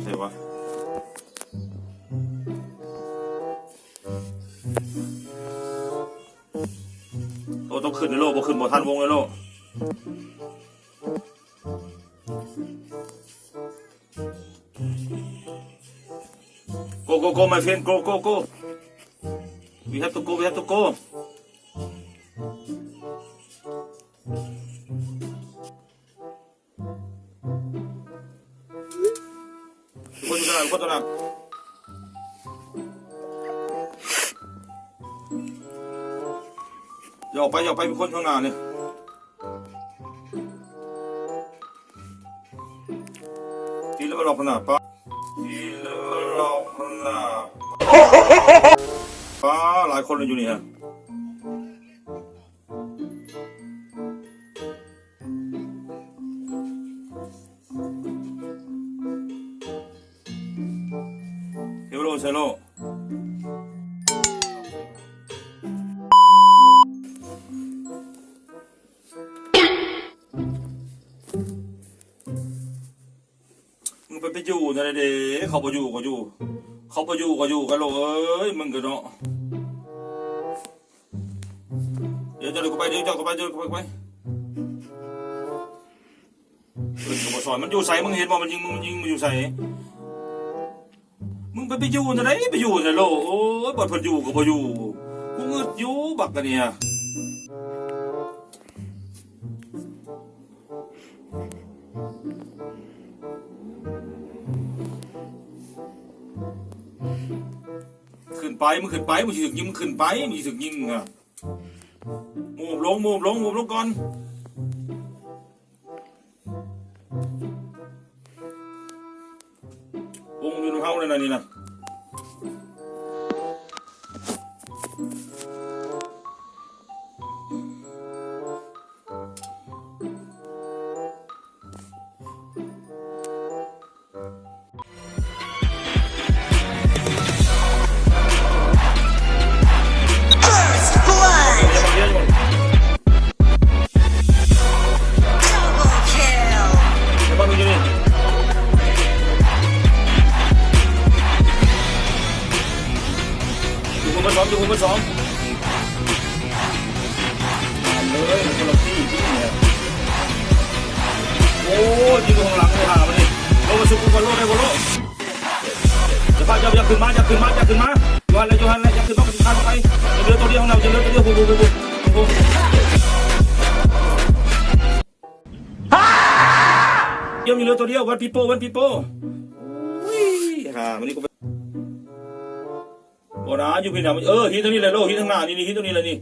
ໃສວະ? ໂອ້ ຕ້ອງຂຶ້ນເດ້ໂລ ບໍ່ຂຶ້ນບໍ່ທັນວົງເດ້ໂລ. Go, go, go, my friend, go, go, go. We have to go, we have to go. ຄົນຢູ່ທາງໜ້າ ຄົນທາງໜ້າ ຢ່າອອກໄປ ຢ່າອອກໄປ ມີຄົນຂ້າງໜ້ານີ້. ທີ່ລະບອກຂະໜາດປະ ທີ່ລະບອກຂະໜາດປະ ຫຼາຍຄົນຢູ່ນີ້ຮະ. ເຮໂລ ເຊໂລ ມຶງໄປ ໄປຢູ່ນັ້ນເດ້ ເຂົາບໍ່ຢູ່ກໍຢູ່ ເຂົາບໍ່ຢູ່ກໍຢູ່ກັນໂລດເອີຍ ມຶງກໍເນາະ. ດຽວເຈົ້າກໍໄປ ດຽວເຈົ້າກໍໄປ ດຽວເຈົ້າກໍໄປ ເອີ້ນກໍບໍ່ຊ່ອຍ ມັນຢູ່ໃສ? ມຶງເຫັນບໍ່? ມັນຍິງ ມັນຍິງ ມັນຢູ່ໃສ? ມຶງໄປ ໄປຢູ່ຈັ່ງໃດ? ໄປຢູ່ໃສໂລ? ໂອ້ຍ ບັດເພິ່ນຢູ່ກໍບໍ່ຢູ່ ກູງຶດຢູ່ບັກອັນນີ້. ຂຶ້ນໄປ ມຶງຂຶ້ນໄປ ມຶງຊິຖືກຍິງ ມຶງຂຶ້ນໄປ ມຶງຊິຖືກຍິງ. ອາ ໂມບລົງ ໂມບລົງ ໂມບລົງກ່ອນ. ວົງຢູ່ນຳເຮົາແລ້ວນະນີ້ນະ. ຢູ່ຄົນລະສອງ ຢູ່ຄົນລະສອງ ມາເລີຍ ຄົນລະທີ່ ທີ່ນີ້. ໂອ້ຍ ຍິງຢູ່ຂ້າງຫຼັງເລີຍຫາມັນນີ້. ລົງມາຊຸບກ່ອນ ໂລດ ໄດ້ບໍ່ໂລດ? ຢ່າພາດ ຢ່າ ຢ່າຂຶ້ນມາ ຢ່າຂຶ້ນມາ ຢ່າຂຶ້ນມາ ຢູ່ຫັ້ນແຫຼະ ຢູ່ຫັ້ນແຫຼະ ຢ່າຂຶ້ນມາ ຂ້າມໄປ. ຍັງເຫຼືອຕົວດຽວຂອງເຮົາ ຍັງເຫຼືອຕົວດຽວ ພຸ້ນ ພຸ້ນ ພຸ້ນ ພຸ້ນ. ຍັງເຫຼືອຕົວດຽວ ວັນປີໂປ້ ວັນປີໂປ້. ໂອ້ຍ ຫາມັນນີ້ກໍ ບໍ່ນະ ຢູ່ພີ້ນະ. ເອີ ຫີນຕົງນີ້ແຫຼະໂລ ຫີນທາງໜ້ານີ້ ຫີນຕົງນີ້ແຫຼະນີ້.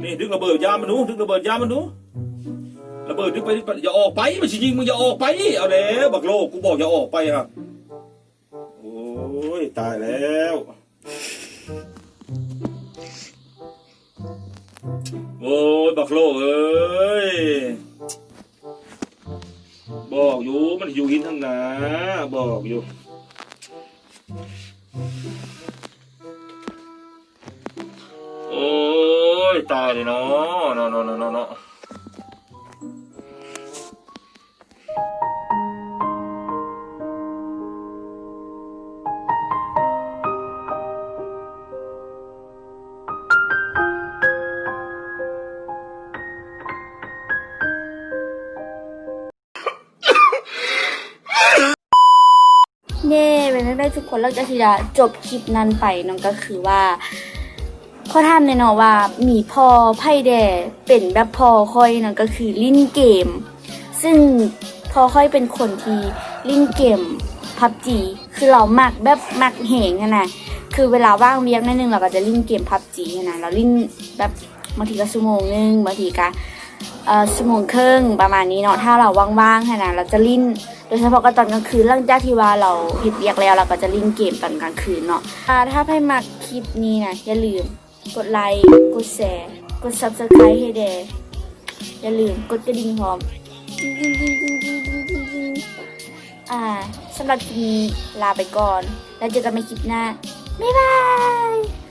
ນີ້ ດຶກລະເບີດຢາມມັນດູ ດຶກລະເບີດຢາມມັນດູ. ລະເບີດດຶກໄປ ດຶກໄປ ຢ່າອອກໄປ ມັນຊິຍິງ ມຶງຢ່າອອກໄປ. ເອົາແລ້ວ ບັກໂລ ກູບອກຢ່າອອກໄປຫັ້ນ. ໂອ້ຍ ຕາຍແລ້ວ. ໂອ້ຍ ບັກໂລເອີຍ ບອກຢູ່ ມັນຢູ່ຫີນທາງໜ້າ ບອກຢູ່. ໂອ້ຍ ຕາຍເລີຍເນາະ ເນາະ ເນາະ ເນາະ ເນາະ. ເຢ້ ແມ່ນແມ່ນທຸກຄົນ ຫຼັງຈາກທີ່ໄດ້ຈົບຄລິບນັ້ນໄປເນາະ ກໍຄືວ່າ ຂໍຖາມແດ່ເນາະວ່າ ມີພໍ່ໃຜແດ່ເປັນແບບພໍ່ຂ້ອຍເນາະ ກໍຄືຫຼິ້ນເກມ. ຊຶ່ງພໍ່ຂ້ອຍເປັນຄົນທີ່ຫຼິ້ນເກມພັບຈີ ຄືລາວມັກແບບມັກແຮງຫັ້ນນະ ຄືເວລາວ່າງວຽກໜ້ອຍໜຶ່ງ ລາວກໍຈະຫຼິ້ນເກມພັບຈີຫັ້ນນະ ລາວຫຼິ້ນແບບ ບາງທີກໍຊົ່ວໂມງໜຶ່ງ ບາງທີກໍ ເອີ ຊົ່ວໂມງເຄິ່ງ ປະມານນີ້ເນາະ. ຖ້າລາວວ່າງໆ ຫັ້ນນະ ລາວຈະຫຼິ້ນ ໂດຍສະເພາະກໍຕອນກາງຄືນ ຫຼັງຈາກທີ່ວ່າລາວເຮັດວຽກແລ້ວ ລາວກໍຈະຫຼິ້ນເກມຕອນກາງຄືນເນາະ. ຖ້າໃຜມັກຄລິບນີ້ນະ ຢ່າລືມກົດໄລ ກົດແຊ ກົດ Subscribe ໃຫ້ແດ່ ຢ່າລືມກົດກະດິ່ງພ້ອມ. ອາ ສຳລັບຄລິບນີ້ລາໄປກ່ອນ ແລ້ວເຈີກັນໃໝ່ຄລິບໜ້າ ບາຍບາຍ.